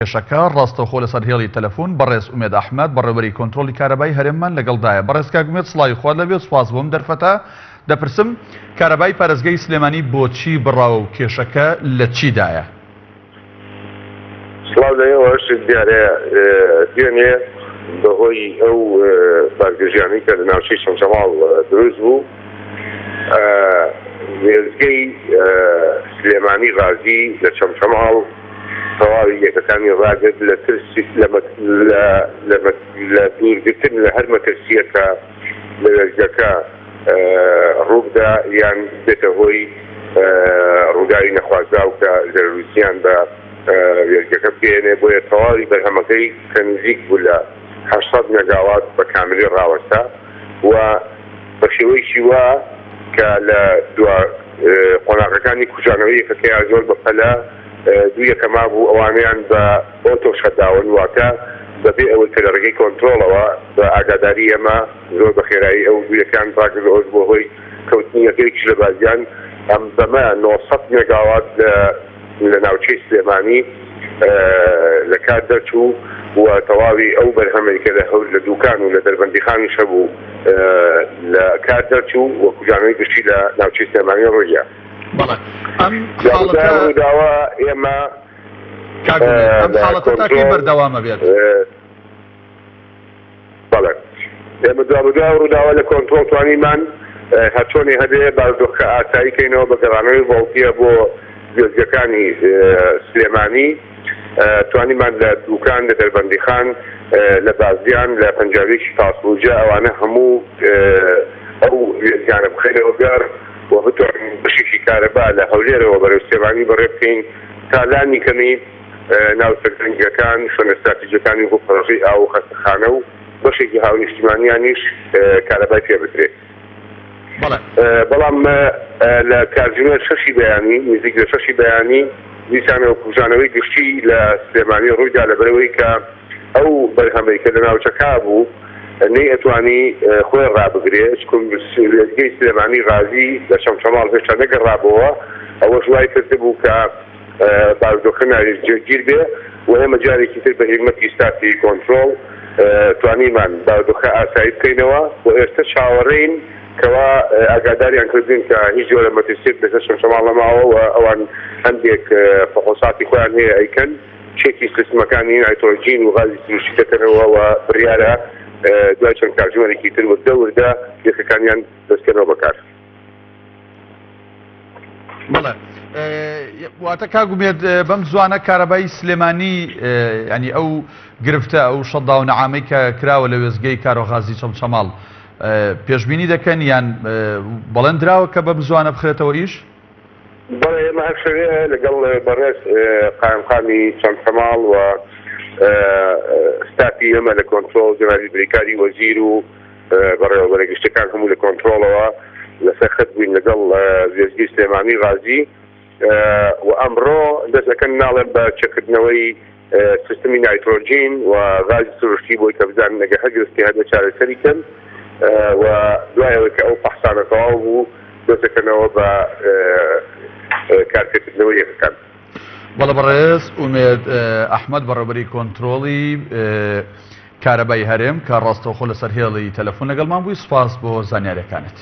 کێشەکە ڕاستەوخۆ لەسەر هێڵی تەلەفون بەڕێز ئومێد ئەحمەد بەڕێوبەری کۆنترۆڵی کارەبای هەرێممان لەگەڵدایە. بەڕێز کاک ئومێد سڵاوی خوات لێبێت سوپاس بۆ ئەم دەرفەتە. دەپرسم کارەبای پارێزگای سلێمانی بۆچی بڕاوە و کێشەکە لە چیدایە؟ سڵاو لە ئێوەش، دیارە دوێنێ بەهۆی ئەو بارگرژیانەی کە لە ناوچەی چەمچەماڵ دروست بوو وێستگەی سلێمانی غازی لە چەمچەماڵ تەواوی یەکەکانی ڕاگرت لە ترسی لە دوورگرتن لە هەر مەترسییەک کە لە وێستگەکە ڕووبدا یان بێتە هۆی ڕووداوی نەخوازراو کە زەرەروزیان بە وێستگەکە بگەیەنێ، بۆیە تەواوی بەرهەمەکەی کە نزیک بوو لە 800 مێگاوات بە کاملی ڕاوەستا و بە شێوەیەکی وا کە لە دوا قۆناغەکانی کوژانەوەی یەکەکەیا زۆر بە پەلە دوو یەکە مابوو ئەوانەیان بە ئۆتۆ شەتداون واتە بە بێ ئەوەی کە لە ڕێگەی کۆنترۆڵەوە بە ئاگاداری ئێمە زۆر بە خێرایی ئەو دوو یەکەیان ڕاگرت ئەوەش بووە هۆی کەوتنی یەکەیەکیش لە بازیان ئەم بەمە 900 مێگاوات لە لە ناوچەی سلێمانی لە کار دەرچوو و تەواوی ئەو بەرهەمەی کە لە لە دوکان و لە دەربەندیخانیش هەبوو لە کار دەرچوو و کوژانەوەی گشتی لە ناوچەی سلێمانی ڕوویدا. بەڵێ ئەم حاڵەتە ڕووداوە ئێمە کاک ئومێد ئەم لە حاڵەتە تا کەی کۆنترۆڵ بەردەوامە بێت؟ بەڵێ ئێمە دوابەدوای ئەو ڕووداوە لە کۆنترۆڵ توانیمان هەرچۆنێ هەبێ بارودۆخەکە ئاسایی کەینەوە بە گەڕانەوەی ڤۆڵتیە بۆ وێستگەکانی سلێمانی توانیمان لە دوکان لە دەربەندیخان لە بازیان لە پەنجاویەکی تاسڵوجە ئەوانە هەموو ئەو وێستگانە بخەینەوە گەڕ و بتوانین بەشێکی کارەبا لە هەولێرەوە بەرەو سلێمانی بەڕێ بکەین تا لانی کەمی ناوچە گرنگەکان، شوێنە ستراتیجیەکانی وەکو پڕۆژەی ئاو و خەستەخانە و بەشێکی هاونیشتیمانیانیش کارەبای پێ بدرێت. بەڵام لە کاتژمێر شەشی بەیانی، نزیک لە شەشی بەیانی دیسانەوە کوژانەوەی گشتی لە سلێمانی ڕوویدا لەبەرئەوەی کە ئەو بەرهەمەی کە لە ناوچەکە بوو نەیئەتوانی خۆی ڕابگرێ چکم وێستگەی سلێمانی غازی لە چەمچەماڵ هێشتا نەگەڕابۆوە ئەوەش وای کردبوو کە بارودۆخە ناجێگیر بێ و ئێمە جارێکی تر بە هیمەتی ستافی کۆنترۆڵ توانیمان بارودۆخە ئاسایی بکەینەوە و ئێستا چاوەڕێین کەوا ئاگاداریان کردوین کە هیچ جۆرە مەترسیەک لەسەر چەمچەماڵ نەماوە و ئەوان هەندێک فحوساتی خۆیان هەیە ئەیکەن چێکی سیستمەکانی نایترۆجین و غازی سروشتی دەکەنەوە و بڕیارە دوای چەند کاتژمێرێکی تر وردە وردە یەکەکانیان دەستکەنەوە بەکار. بەڵێ واتە کاک ئومێد بەم زوانە کارەبای سلێمانی ینی ئەو گرفتە ئەو شەداو نەعامەی کە کراوە لە وێستگەی کارۆغازی چەمچەماڵ پێشبینی دەکەن یان بەڵێن دراوە کە بەم زوانە بخرێتەوە ئیش؟ بەڵێ ئێمە هەر شەوێ لەگەڵ بەڕێز قایمقامی چەمچەماڵ و ستافی ئێمە لە کۆنترۆڵ جەنابی بریکاری وەزیر و بەڕێوەبەرە گشتیەکان هەموو لە کۆنترۆڵەوە لەسەر خەت بووین لەگەڵ وێستگەی سلێمانی غازی و ئەمڕۆ دەست ئەکەن ناڵێن بە چەکردنەوەی سیستمی نایترۆجین و غازی سروشتی بۆی کە بزانن ئەگەر هەر گرفتی هەبێت چارەسەری کەن و دوای ئەوەی کە ئەو فەحسانە تەواو بوو دەست دەکەنەوە بە کارپێکردنەوەی یەکەکان. بەڵێ بەڕێز ئومێد ئەحمەد بەڕێوەبەری کۆنترۆڵی کارەبای هەرێم کە ڕاستەوخۆ لەسەر هێڵی تەلەفۆن لەگەڵمان بووی سوپاس بۆ زانیاریەکانت.